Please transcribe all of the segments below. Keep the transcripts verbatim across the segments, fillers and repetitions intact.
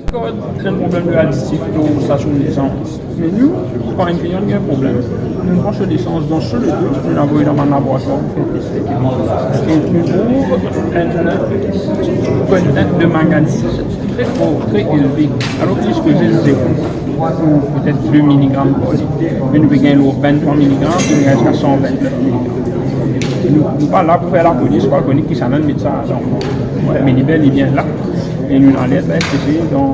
Kan enn problem de aditif dan stasion desans, me nou, kan enn klian gagn problem, nou pran so lesans dan so leto, nou avoy dan bann laboratwar pou fer teste. E nou trouv enn kontent de manganiz tre for, tre elve. Alor ki sipoze zero, ou petet de miligram par lit, me nou pe gagn lor venntrwa miligram, nou gagn ziska san vennef miligram. Nou, nou pa la pou fer lapolis, pa kone kisannla met sa ladan. Me li bel e bien la. E nou alert la F T C dan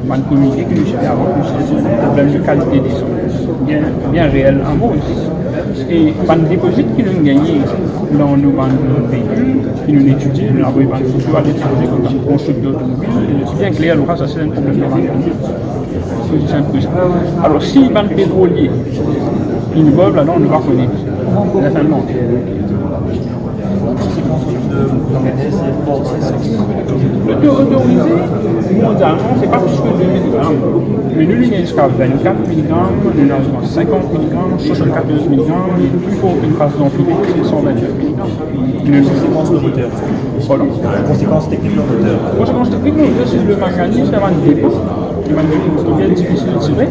bann kominike ki nou site avan, ki nou site problem de kalite desans bien, bien reel akoz. E bann depozit ki nou gagne dan nou bann veikil, ki nou etidie, nou avoy bann foto aletranze, kouma konstrikter tomobil, e ti bien kler, alor sa, sa se enn problem dan bann kominike. Alor, si bann petrolie, inn involve ladan, nou pa kone. Sa, sa, non. Otorize mondialman, se pa plis ki de miligram. Me nou, nou ena ziska vennkat miligram, nou ena ziska sinkant miligram, swasannkatorz miligram, e pli for ki nou pas dan pli, se san vennef miligram. Nou konsekans le moter. Pardon? Konsekans teknik le moter. Konsekans teknik le moter, se le manganiz, se bann depo. E bann depo, se bien difisil tire, e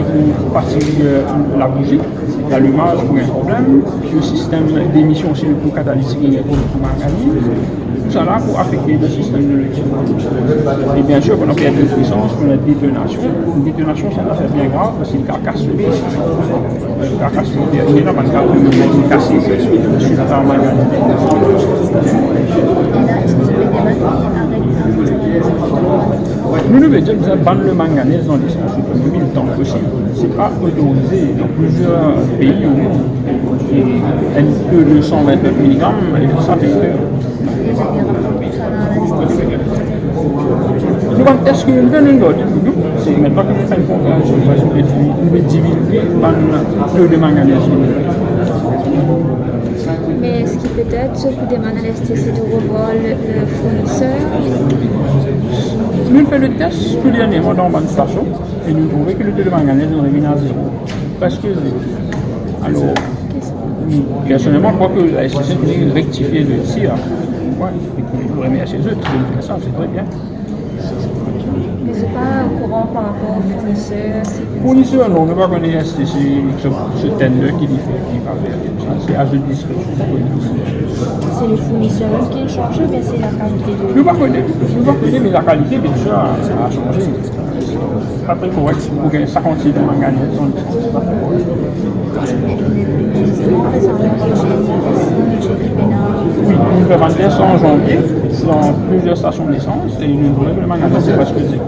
pou pa tir, euh, labouzi. Lalimaz pou gagn problem, le sistem demision osi, le pou katalitik, gagn problem pou manganiz. Tousala pou afekte le sistem de lekipman. E biensir, kan nou perd de pwisans, kan nou ena detonasion. Detonasion, se enn zafer bien grav, parski li kapav kas le, li kapav kas le, li ena bann ka de kase, switan manganiz. Nou, nou pe dir, nou bizin bann le manganiz dan lesans otomobil tan ki posib. Se pa otorize. Dan plizier pei, on, e enn to de san vennef miligram, sa fer per. Nou bann test ki nou fer, nou gard li pou nou. Se aster ki nou fer enn konferans de pres, nou pe divi-, nou pe divilge bann to de manganiz ki nou fer. Me eski petet zot pou demann a la F T C de revwar le, le fourniser? Nou fer le test tou derniereman dan bann stasion e nou trouve ki le to de manganiz inn revinn a zero, preske zero. Alor, personelman, mo krwar ki la F T C pou rektifie le tir. Wi, e pou remersie zot, si zot fer sa, se tre bien. Me zot pa okouran par rapor o fourniser, si... Fourniser, non, nou pa kone si se, se, se tender ki li fer, ki pa fer. Sa, se a zot diskresion. Se le fourniser mem ki sanz oubien se lakalite de... Nou pa kone, nou pa kone, me lakalite, biensir, a, a sanze. Pa tre korek pou gagn sa kantite de manganiz. Wi, nou fer bann test an zanvie dan plizier stasion desans e nou trouve ki le manganiz se preske zero.